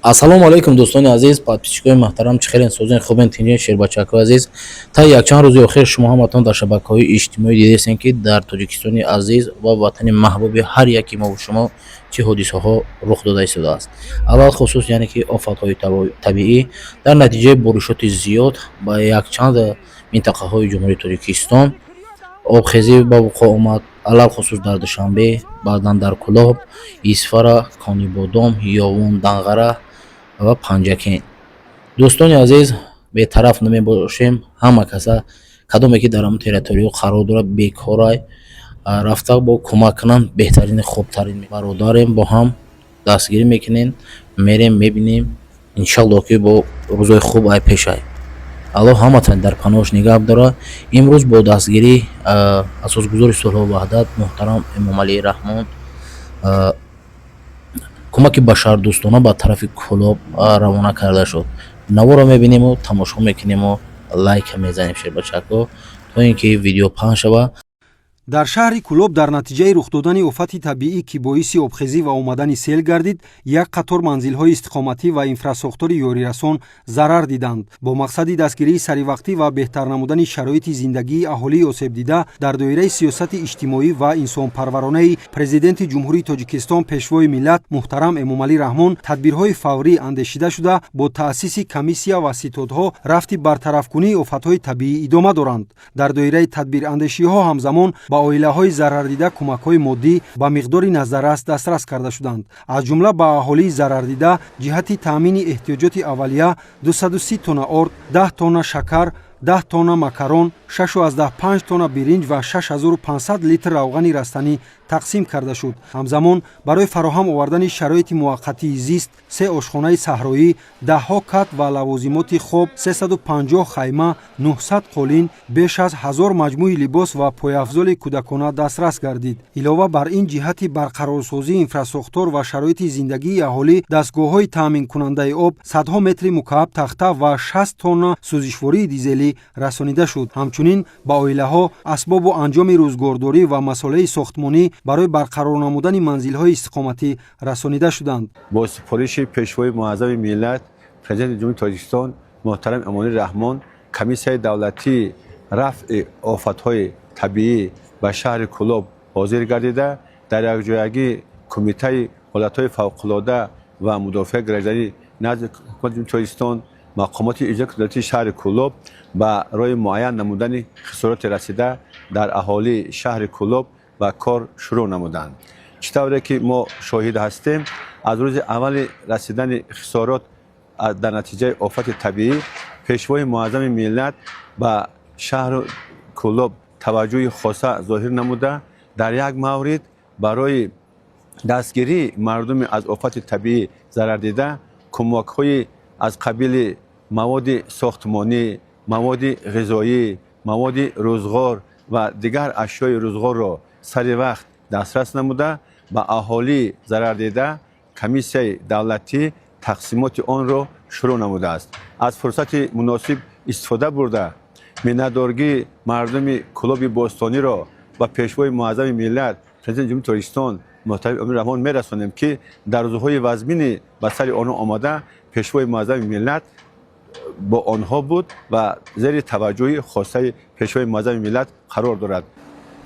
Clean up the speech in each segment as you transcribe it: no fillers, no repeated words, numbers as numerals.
Ассалому алайкум, дӯстони азиз, подписчикои муҳтарам, чӣ хелен, созен, хубен, тинҷен, шербачакҳои азиз? Та якчанд рӯзи охир шумо ҳаматон дар шабакаҳои иҷтимоӣ дидестем, ки дар Тоҷикистони азиз ва ватани маҳбуби ҳар яки мову шумо чӣ ҳодисаҳо рух дода истодааст. Алалхусус, яъне ки офатҳои табиӣ дар натиҷаи боришоти зиёд ба якчанд минтақаҳои Ҷумҳурии Тоҷикистон обхезӣ ба вуқӯъ омад, алалхусус дар Душанбе, баъдан дар Кӯлоб, Исфара, Конибодом, Ёвун, Данғара ва Панҷакент. Дӯстони азиз, бетараф намебошем, ҳама каса кадоме ки дар ҳамн территорияҳо қарор дорад, бекорай, рафта бо кӯмак кунанд, беҳтарини хубтарин бародарем, бо ҳам дастгирӣ мекунем, мерем, мебинем, иншаллоҳ, ки бо рӯзои хуб ай пешай. Аллоҳ ҳаматон дар паноҳаш нигаҳ дорад. Имрӯз бо дастгирии асосгузори сулҳу ваҳдат муҳтарам Эмомалӣ Раҳмон кӯмаки башардӯстона ба тарафи Кӯлоб равона карда шуд. Наворо мебинему тамошо мекунему лайка мезанем, шербачако, то ин ки видео паҳн шавад. Дар шаҳри Кӯлоб дар натиҷаи рух додани офати табиӣ, ки боиси обхезӣ ва омадани сел гардид, як қатор манзилҳои истиқоматӣ ва инфрасохтори ёрирасон зарар диданд. Бо мақсади дастгирии саривақтӣ ва беҳтар намудани шароити зиндагии аҳолии осебдида дар доираи сиёсати иҷтимоӣ ва инсонпарваронаи Президенти Ҷумҳурии Тоҷикистон, Пешвои миллат муҳтарам Эмомалӣ Раҳмон тадбирҳои фаврӣ андешида шуда, бо таъсиси комиссия ва ситодҳо рафти бартарафкунии офатҳои табиӣ идома доранд. Дар доираи тадбирандешиҳо ҳамзамон ба оилаҳои зарардида кӯмакҳои моддӣ ба миқдори назаррас дастрас карда шуданд. Аз ҷумла ба аҳолии зарардида ҷиҳати таъмини эҳтиёҷоти аввалия 230 тонна орд, 10 тонна шакар, 10 тонна макарон, 6,5 тонна биринҷ ва 6500 литр равғани растанӣ тақсим карда шуд. Ҳамзамон барои фароҳам овардани шароити муваққатии зист се ошхонаи саҳроӣ, даҳҳо кат ва лавозимоти хоб, 350 хайма, 900 қолин, беш аз 1000 маҷмӯи либос ва пойафзоли кӯдакона дастрас гардид. Илова бар ин, ҷиҳати барқарорсозии инфрасохтор ва шароити зиндагии аҳолӣ дастгоҳҳои таъминкунандаи об, садҳо метри мукааб тахта ва 60 тонна сӯзишвории дизелӣ расонида шуд. Ҳамчунин ба оилаҳо асбобу анҷоми рӯзгордорӣ ва масолеҳи сохтмонӣ барои барқарор намудани манзилҳои истиқоматӣ расонида шуданд. Бо супориши Пешвои муаззами миллат, Президенти Ҷумҳурии Тоҷикистон муҳтарам Эмомалӣ Раҳмон комиссияи давлатии рафъи офатҳои табиӣ ба шаҳри Кӯлоб ҳозир гардида, дар якҷоягӣ Кумитаи ҳолатҳои фавқулода ва мудофиаи гражданӣ назди Ҳукумати Ҷумҳурии Тоҷикистон, мақомоти иҷрои давлатии шаҳри Кӯлоб барои муайян намудани хисороти расида дар аҳолии шаҳри Кӯлоб ба кор шурӯъ намуданд. Чӣ тавре ки мо шоҳид ҳастем, аз рӯзи аввали расидани хисорот дар натиҷаи офати табиӣ Пешвои муаззами миллат ба шаҳру Кӯлоб таваҷҷӯҳи хоса зоҳир намуда, дар як маврид барои дастгирии мардуми аз офати табиӣ зарардида кӯмакҳои аз қабили маводи сохтмонӣ, маводи ғизоӣ, маводи рӯзғор ва дигар ашёи рӯзғорро сари вақт дастрас намуда, ба аҳолии зарардида комиссияи давлатӣ тақсимоти онро шурӯъ намудааст. Аз фурсати муносиб истифода бурда, миннатдоргии мардуми Кӯлоби бостониро ба Пешвои муаззами миллат, Президенти Ҷумҳурии Тоҷикистон муҳтарам Эмомалӣ Раҳмон мерасонем, ки дар рӯзҳои вазмини ба сари онҳо омада Пешвои муаззами миллат бо онҳо буд ва зери таваҷҷӯҳи хосаи Пешвои муаззами миллат қарор дорад.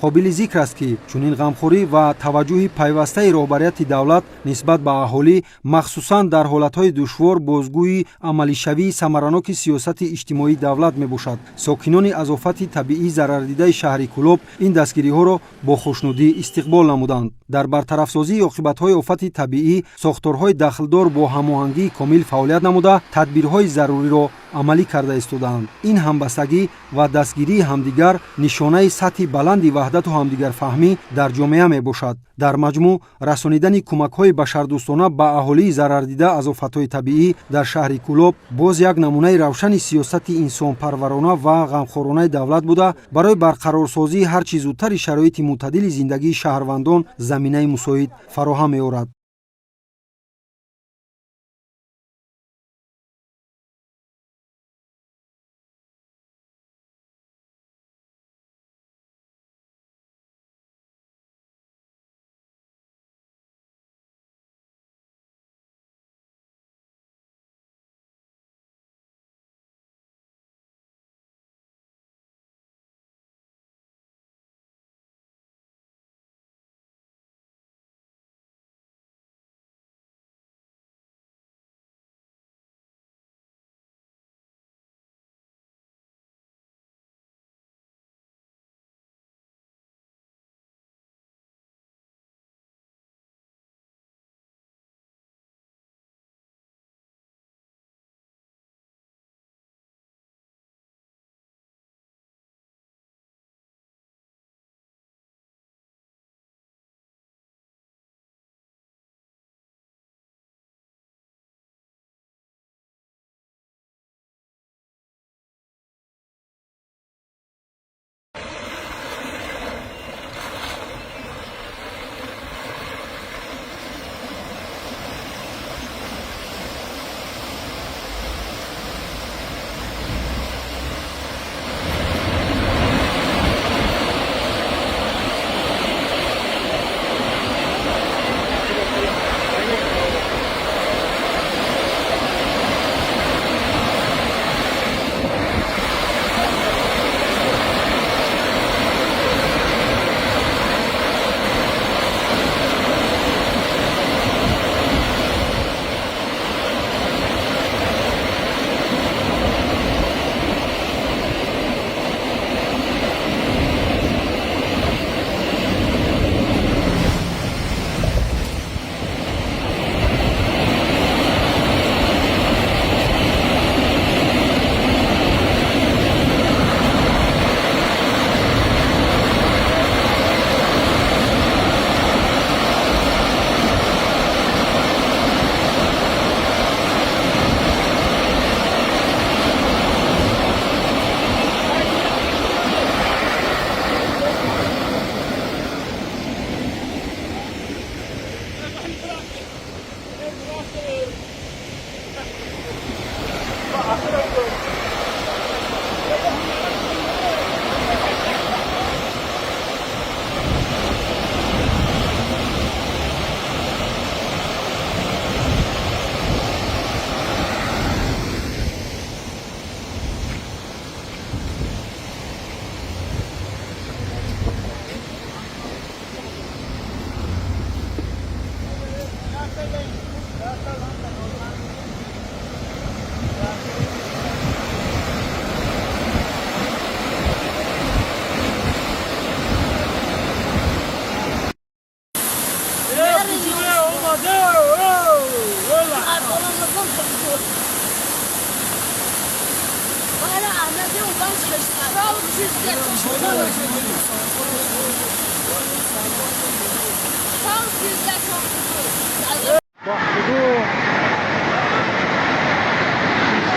Қобили зикр аст, ки чунин ғамхорӣ ва таваҷҷӯҳи пайвастаи роҳбарияти давлат нисбат ба аҳолӣ, махсусан дар ҳолатҳои душвор, бозгӯи амалишавии самараноки сиёсати иҷтимоии давлат мебошад. Сокинони аз офати табиӣ зарардидаи шаҳри Кӯлоб ин дастгириҳоро бо хушнудӣ истиқбол намуданд. Дар бартарафсозии оқибатҳои офати табиӣ сохторҳои дахлдор бо ҳамоҳангии комил фаъолият намуда, тадбирҳои заруриро амалӣ карда истодаанд. Ин ҳамбастагӣ ва дастгирии ҳамдигар нишонаи сатҳи баланди ваҳдату ҳамдигарфаҳмӣ дар ҷомеа мебошад. Дар маҷмӯъ, расонидани кӯмакҳои башардӯстона ба аҳолии зарардида аз офатҳои табиӣ дар шаҳри Кӯлоб боз як намунаи равшани сиёсати инсонпарварона ва ғамхоронаи давлат буда, барои барқарорсозии ҳарчи зудтари шароити мӯътадили зиндагии шаҳрвандон заминаи мусоид фароҳам меорад.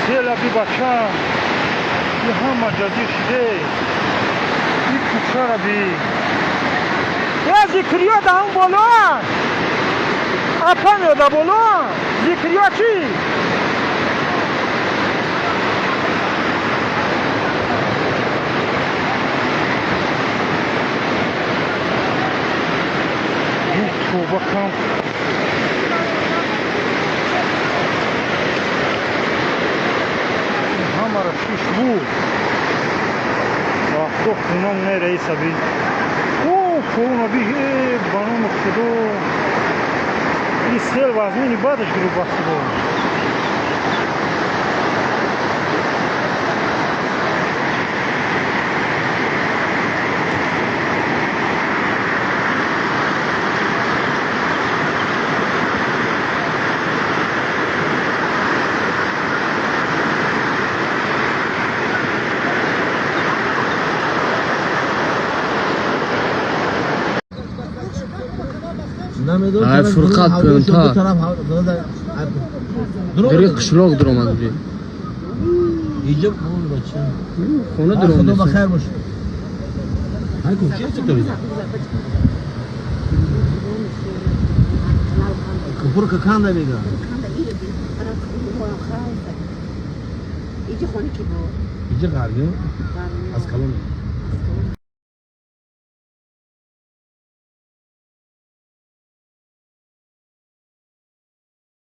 Села би бачам, и ҳама ҷазир шиде, и кӯчара би. Э, Зикриё да ҳам болоан, апамё да болоан. Зикриё чӣ? Тавба кам. Ҳамаро шиш буд. Вақто хунам нераиса би. О, хуна би, э, ба номи Худо. И сел вазмини бадаш гирифт ба Худо. Ай фурқат кун та дори қишлоқ дуромад уҷи. Иҷо бача. Хона Худо ба дуромад. хайр бош. Ай ку чи ҳасти торида? Купур канда мега. Иҷи хони ки буд? Иҷо ғарби? Аз калон.